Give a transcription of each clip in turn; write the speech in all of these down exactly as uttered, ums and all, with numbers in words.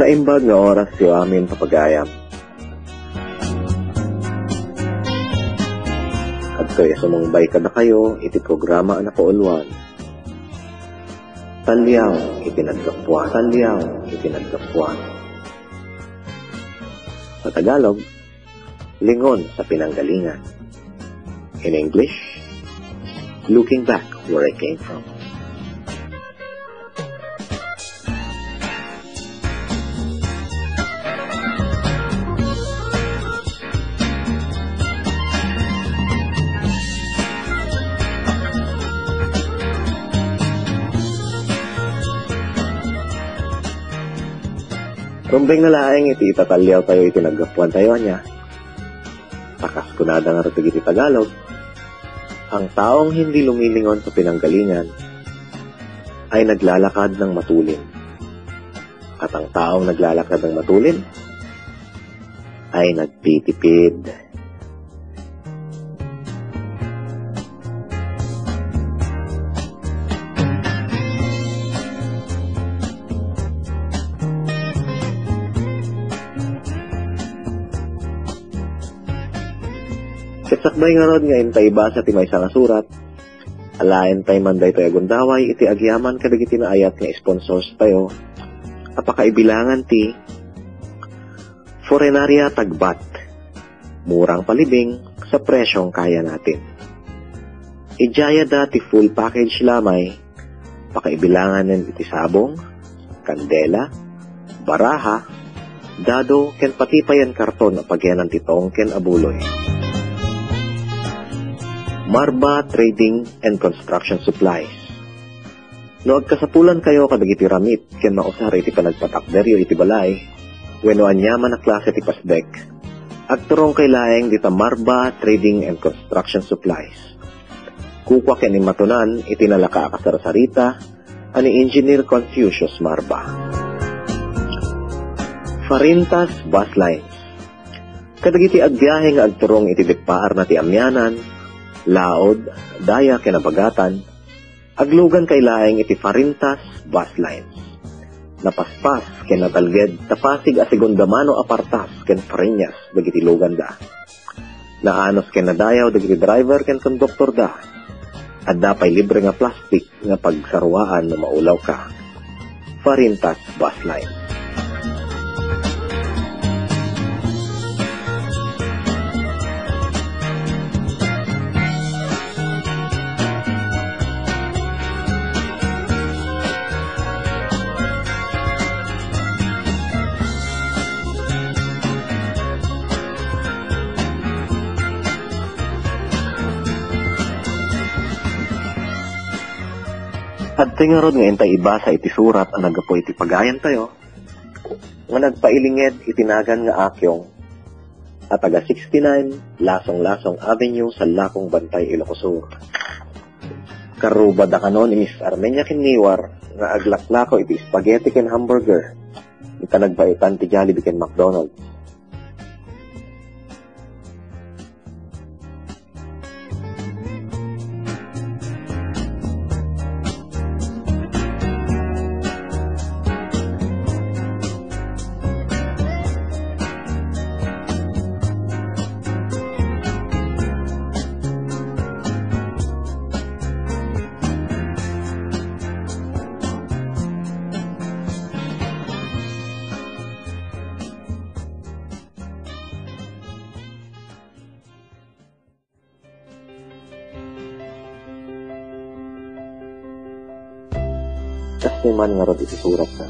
Naimbag nga oras ti amin, papagayam. Adtoy a sumangbay kadakayo iti programa a nakauluan, Taliaw iti Naggapuan. Taliaw iti Naggapuan. Sa Tagalog, Lingon sa Pinanggalingan. In English, Looking Back Where I Came From. Rumbeng na laeng iti itataliawtayo iti naggapuantayo, ania? Ta kas kunada ngarud dagiti Tagalog, ang taong hindi lumilingon sa pinanggalingan ay naglalakad ng matulin. At ang taong naglalakad ng matulin ay nagtitipid. Ket sakbay ngarud nga intay ibasa ti maysa nga surat, alaentayo man daytoy a gundaway iti agyaman kadagiti naayat nga sponsors tayo a pakaibilangan ti Funeraria Tagbat, murang palibing sa presyong kaya natin. Idiayada ti full package lamay, pakaibilanganen iti sabong, kandela, baraha, dado, ken pati payen karton a pagenan ti tongken a buloy. Marba Trading and Construction Supplies. No agkasapulankayo kadagiti ramit ken mausar iti panagpatakderyo iti balay, wenno aniaman a klase ti pasdek, agturongkay laeng dita Marba Trading and Construction Supplies. Kukua ken immatunan iti nalaka a kasarsarita a ni Engineer Confucius Marba. Farintas Bus Lines. Kadagiti agbiahe nga agturong iti deppaarna ti Amianan, Laod, Daya ken Abagatan, aglugankay laeng iti Farintas Bus Lines. Napaspas ken natalged ta Pasig a segunda mano a partas ken Fariñas dagiti luganda. Naanos ken nadayaw dagiti driver ken konduktorda. Adda pay libre nga plastik nga pagsaruaan no maulawka. Farintas Bus Line. Adtoy ngarud nga intay ibasa iti surat a naggapu iti pagayantayo nga nagpailinged iti nagan nga Akyong a taga sixty-nine Lasong-Lasong Avenue, Salakong, Bantay, Ilocos Sur. Karrubada kano ni Miss Armenia Kinniwar nga aglaklako iti spaghetti ken hamburger ita nagbaetan ti Jollibee ken McDonald's. Kastoy man ngarud iti suratna.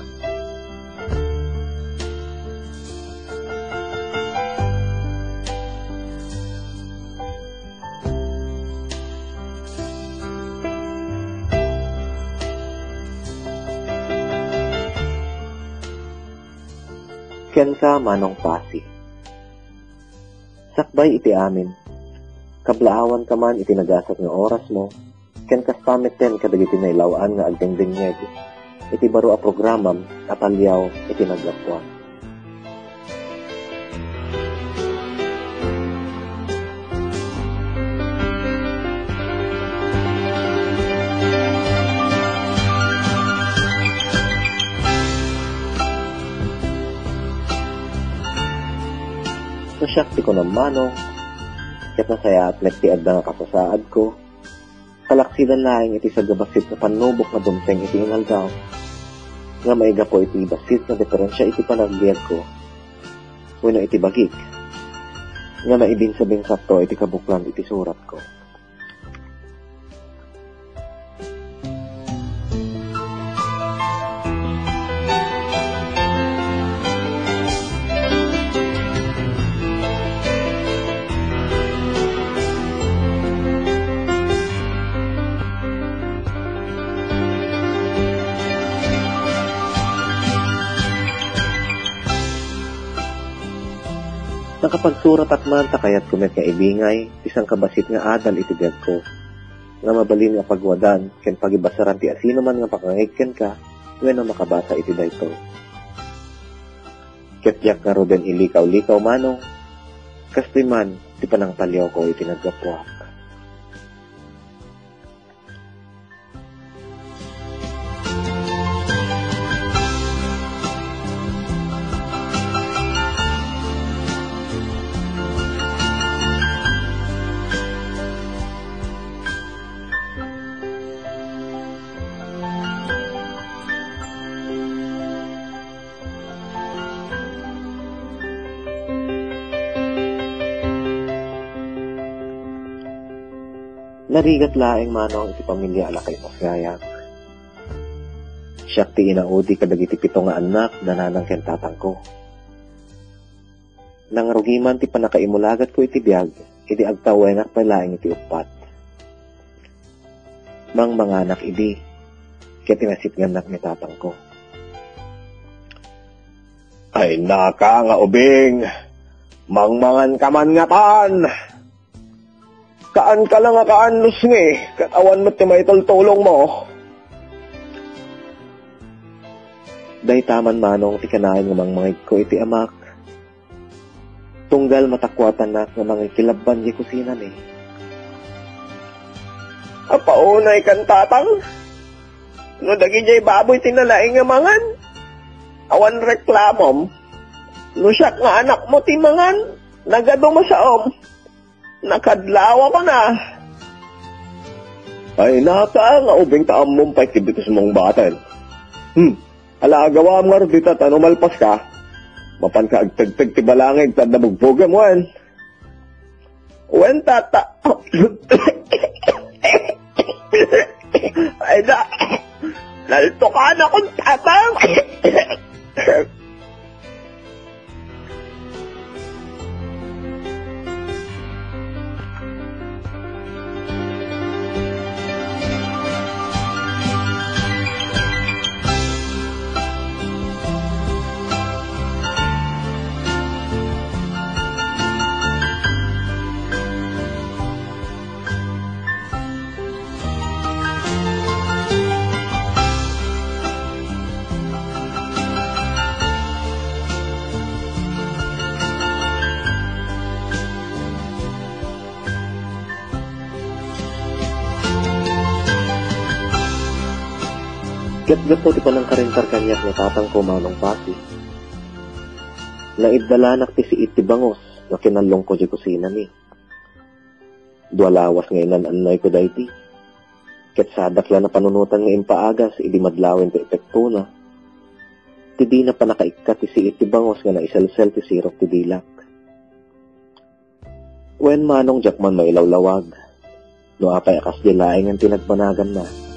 Kenka, Manong Pasi. Sakbay iti amin, kablaawanka man iti nagasat nga orasmo, ken kasta metten kadagiti nailaw-an nga agdengdengngeg iti baro a programam a Taliaw iti Naggapuan. Siak ti kunam, Manong, ket nasayaat met ti adda nga kasasaadko. Kalaksidan laeng iti sagabassit nga pannubok nga dumteng iti inaldaw, nga maigapu iti bassit nga diferensia iti panagbiagko wenno iti bagik nga naibinsabinsatto iti kabuklan iti suratko. Nakapagsuratak man ta kayatko met nga ibingay ti sangkabassit nga adal iti biagko, nga mabalin nga pagwadan ken pagibasaran ti asinoman nga makangngeg kenka wenno makabasa iti daytoy. Ket diak ngaruden ilikaw-likaw, Manong, kastoy man ti panangpaliawko iti naggapuak. Narigat laeng, Manong, iti pamilia a nakaipas-ngayak. Siak ti inaudi kadagiti pito nga annak da nanang ken tatangko. Nangrugi man ti pannakaimulagatko iti biag idi agtawennak pay laeng iti uppat. Mangmanganak idi, ket inasipngannak ni tatangko. Ay naka nga ubing, mangmangan ka man ngatan. Kaan ka lang a kaan, Lusngi, ket awan met ti maitultulongmo. Dayta man, Manong, ti kanayon nga mangmangegko iti amak. Tunggal matakuatannak nga mangikilabban diay kusinami. Apaunay kan tatang, no dagidiay baboy ti nalaing nga mangan, awan reklamom. No siak nga anakmo ti mangan, nagadu masaom. Nakadlawakon a. Ay, naka nga ubing ta ammom pay ti bitusmong batel. Hmm. Ala, agawam ngarud dita ta no malpaska, mapanka agtegteg ti balangig ta adda bugbugem wen. Wen, tata. Ay, da. Naltukanakon, tata. Ket gapu ti panangkarintar kaniak ni tatangko, Manong Pasi, naiddalanak ti siit ti bangus nga kinallongko diay kusinami. Dua lawas nga inan-annayko daydi, ket sadak la napanunotan nga impaagas idi madlawen ti epektona ti dina pannakaikkat ti siit ti bangus nga naiselsel ti sirok ti dilak. Wen, Manong, diak man mailawlawag no apay a kasdi laengen ti nagbanaganna.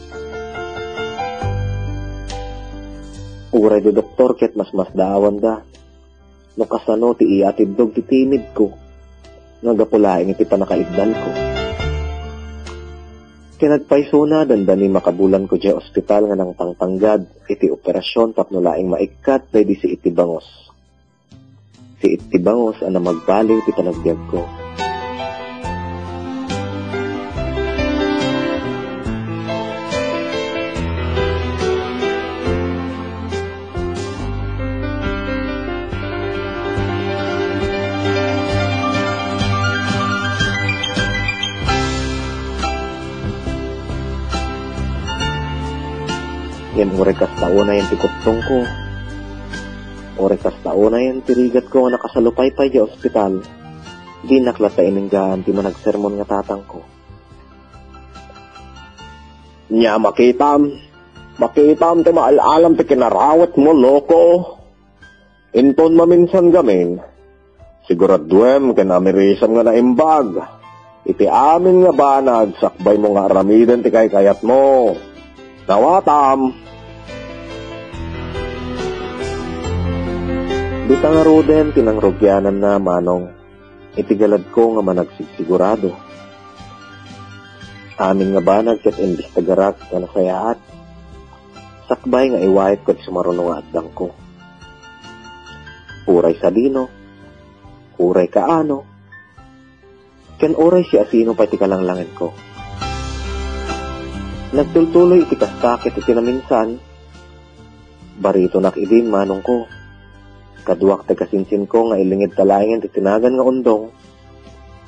Uray di doktor ket masmasdaawanda no kasano ti iatiddog ti timidko nga gapu laeng iti pannakaiddalko. Ken agpaysona, dandani makabulanko diay ospital nga nangtangtanggad iti operasion tapno laeng maikkat daydi siit ti bangus. Siit ti bangus a namagbaliw ti panagbiagko. Ngem uray kasta unayen ti kuptongko, uray kasta unayen ti rigatko nga nakasalupaypay diay ospital, Dinak latta inenggaan ti managsermon nga tatangko. Nia, makitam, makitam ti maal-alam ti kinarawetmo, loko. Inton maminsan gamin, siguraduem ken amirisem nga naimbag iti amin nga banag sakbaymo nga aramiden ti kaykayatmo. Nawatam. Dita ngaruden ti nangrugiananna, Manong, iti galadko nga managsigsigurado. Amin nga banag ket imbestigarak nga nasayaat, sakbay nga iwayep ket sumaruno nga addangko. Uray sadino, uray kaano, ken uray siasino pay ti kalanglangenko. Nagtultuloy iti kasta ket iti naminsan, baritonak idin, Manongko. Kaduak ti kasinsinko nga ilingedta laengen ti tinagan nga undong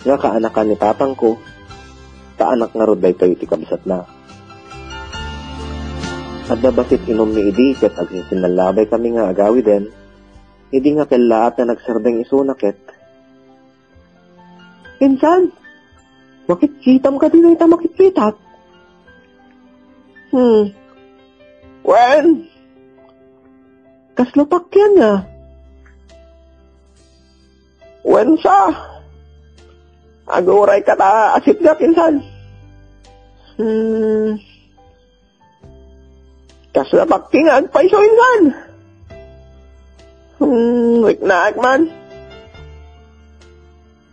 nga kaanakan ni tatangko, ta anak ngarud daytoy iti kabsatna. Adda bassit inummi idi ket agsinsinnallabaykami nga agawiden, idi nga kellaat nga nagsardeng isuna ket, "Insan, makitkitam kadi dayta makitkitak?" "Hmm. Wen, kasla pakkian nga?" "Wen sa, agurayka ta asitgak, insan." "Hmm. Kasla pakki nga agpayso, insan?" "Hmm, riknaak man.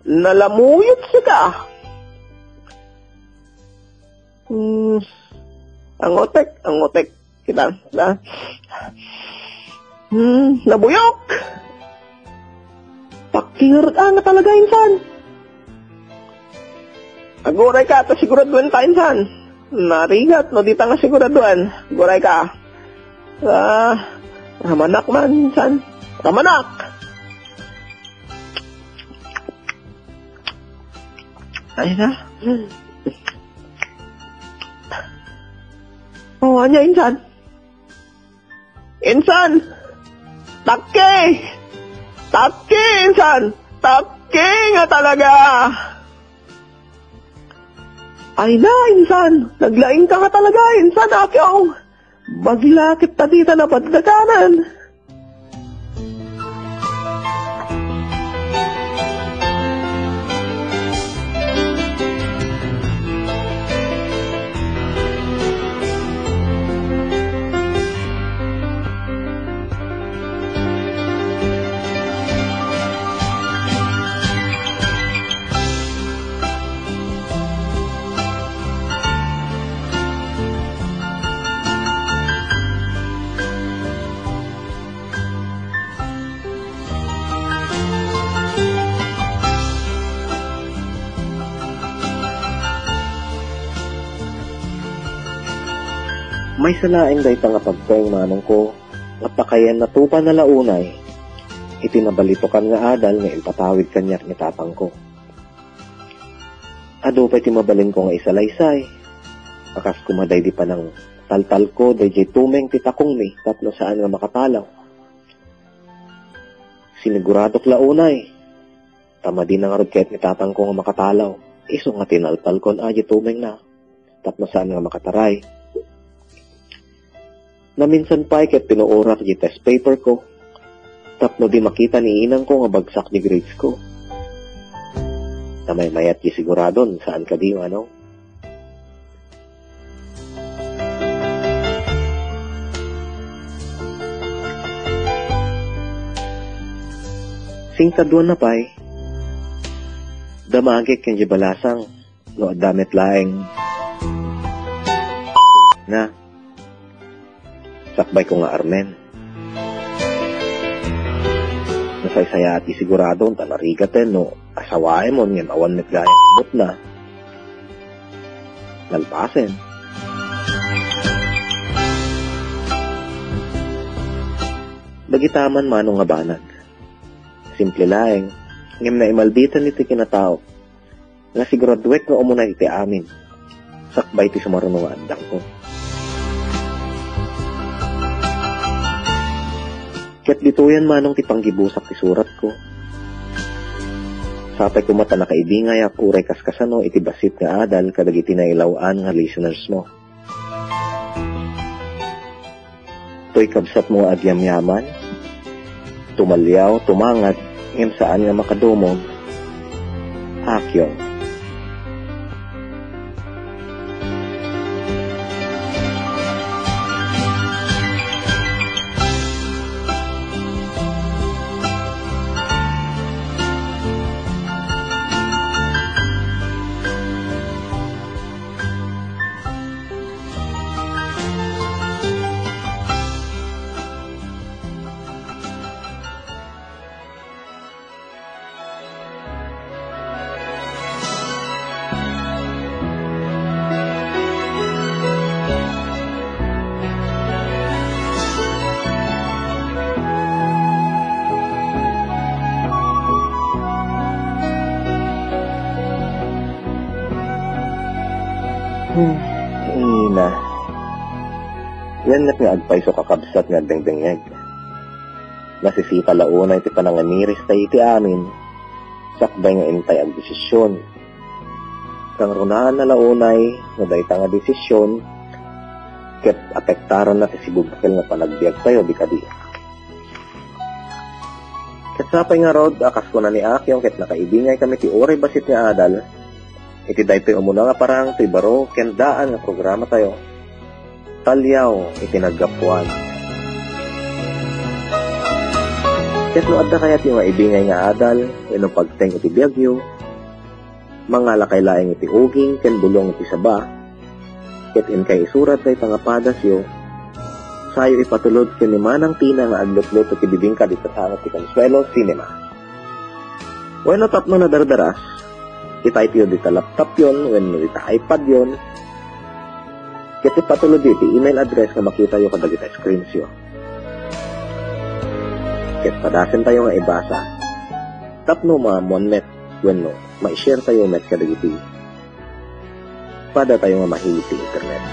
Nalamuyot sika." "Hmm, angutek, angutek. Kita, kita. Hmm, nabuyok. Pakki nga rek-ang nga talaga, insan. Agurayka ta siguraduen ta, insan. Narigat no dita nga siguraduen. Agurayka. Ah, ramanak man, insan. Ramanak." Ay na. Oh, ania, insan? Insan! Takki! Takki, insan! Takki nga talaga! Ay na, insan! Naglaing ka nga talaga, insan, Akyong! Bagila ket ta dita nabaddakanan. Maysa laeng dayta nga pagteng, manongko, nga pakayen natupan na la unay iti nabalitokan nga adal nga impatawid kaniak ni tatangko. Adu pay ti mabalinko nga isalaysay. A kas koma daydi panangtaltalko daydiay tumeng ti takongmi tapno saan nga makatalaw. Siniguradok la unay, ta madina ngarud ket ni tatangko nga makatalaw, isu nga tinaltalkon a diay tumengna tapno saan nga makataray. Naminsan pay ket pinuorak diay test paper ko tapno di makita ni inangko nga bagsak diay grades ko. Ta maymayat diay siguradon, saan kadi, manong? Singkaduana pay, damagek ken diay balasang no adda met laeng na sakbay ko nga armen. Nasaysayaat ti siguradon ta narigaten no asawaemon ngem awan met gayam butna. Nalpasen. Dagita man manong nga banag. Simple laeng, ngem naimalbitan iti kinatao nga siguraduek nga umuna iti amin, sakbay ti sumaruno nga addangko. Ket ditoyen manong ti panggibusak ti suratko. Apay koma ta nakaibingayak uray kaskasano iti bassit nga adal kadagiti nailaw-an nga listeners mo. Toy kabsatmo nga agyamyaman, tumaliaw, tumangad, ngem saan nga makadumog, Akyong. Hmm, ina. Wen met nga agpayso, kakabsat nga agdengdengngeg. Nasisita la unay ti panangamiris tayo iti amin, sakbay nga intay agdesisyon. Kangrunaanna la unay no dayta nga desisyon ket apektaranna ti sibubkel nga panagbiag tayo, di kadi? Ket sapay ngarud a kas kuna ni Akyong ket nakaibingay kami ti uray bassit nga adal, iti daytoy umuna nga parang ti baro ken daan nga programa tayo, Taliaw iti Naggapuan. Ket no adda kayatyo nga ibingay nga adal wenno pagteng iti biagyo, mangalakay laeng iti uging ken bulong iti saba, ket inkay isurat dayta nga padasyo, sayo ipatulod ken ni Manang Tina nga aglutluto ti bibingka dita sango ti Consuelo Cinema. Wenno tapno nadardaras, i-type-yo dita laptopyon wenno dita iPadyon, ket ipatulodyo iti email address nga makitayo kadagita screensyo. Ket padasentayo nga ibasa tapno maammoan met wenno ma-share tayo met kadagiti padatayo nga mahilig ti internet.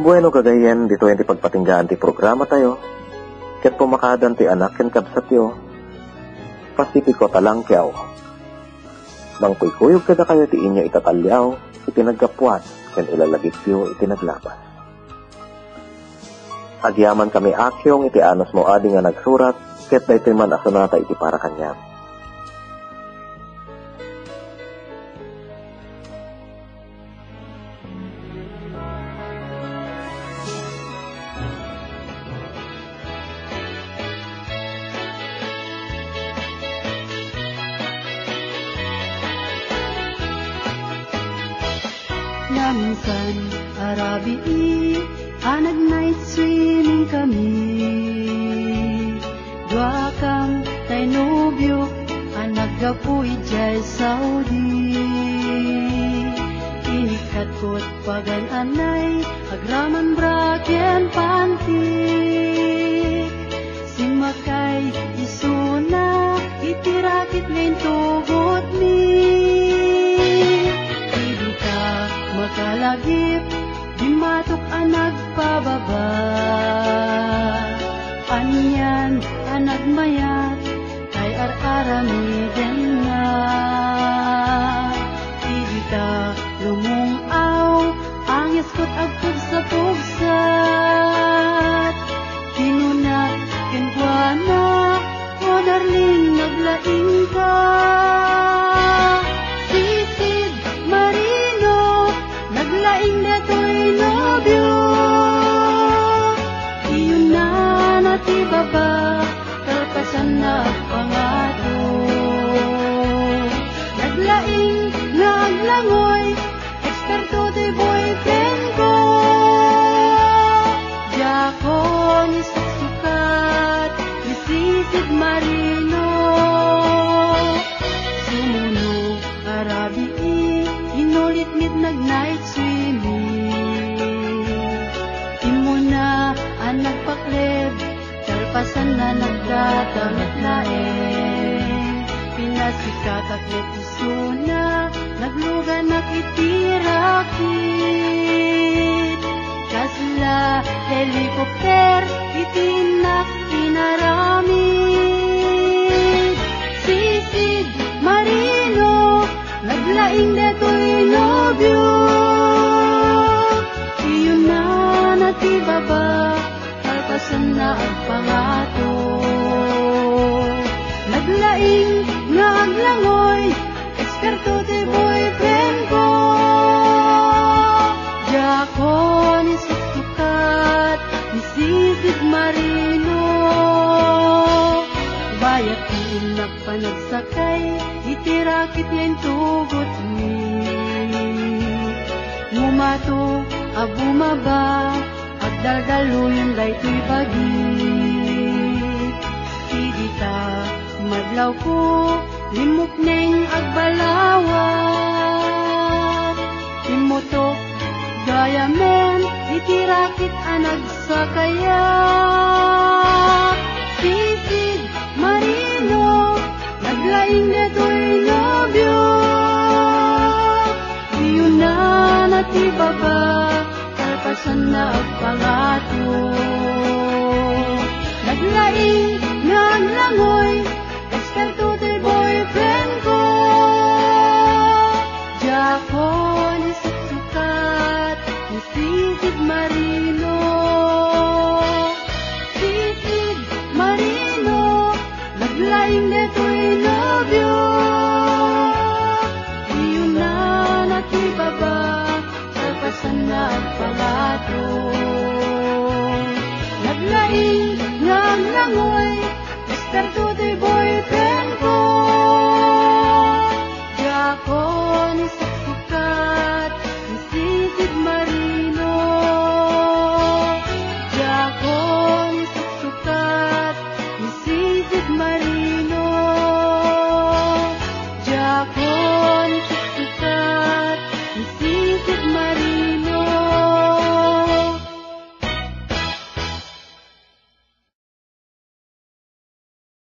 Bueno, gagayyem, ditoy ti pagpatinggaan ti programa tayo. Ket pumakadan ti anak ken kabsatyo, Pacifico Talangkiao. Mangkuykuyog kadakayo ti inyo itataliaw iti naggapuan ken ilalagipyo iti naglapas. Agyamankami, Akyong, iti anusmo adi nga nagsurat, ket daytoy man a sonata iti para kaniam. Naminsan a rabii a nag-night swimming kami. Duakam tay nobiok a naggapu idiay Saudi. Inikkatkot pagan-anay agraman bra ken pantik. Simmakay isuna iti rakit nga intugotmi. Idi ta makalagip, dimmatok a nagpababa. Anian a nagmayat tay ar-aramidenna. Idi ta lumung-aw, angesko ti agpugsapugsat. Kinuna kenkuana, "O darling, naglaingka." Sisid Marino, naglaing daytoy nobio. Iyunana ti baba, kalpasanna pangato. Naglaing nga aglangoy, eksperto ti boyfriend ko. Diakon isuksukat ni Sisid Marino. Sumuno a rabii, inulit mit nag-night swimming. Immuna a nagpak- Kaleb, kalpasanna nagdadamet laeng. Pinasikatak met isuna, nagluganak iti rakit. Kasla helicopter iti innak inaramid. Sisid Marino, naglaing detoy nobio. Iyunana ti baba, kalpasanna agpangato. Naglaing nga aglangoy, eksperto ti boyfriend ko. Diakon isuksukat ni Sisid Marino. Bayat ti innak panagsakay iti rakit nga intugotmi. Ngumato a bumaba, agdaldaluyon daytoy bagi. Idi ta madlawko, limmukneng agbalawat. Immutok gayamen iti rakit a nagsakayak. Sisid Marino, naglaing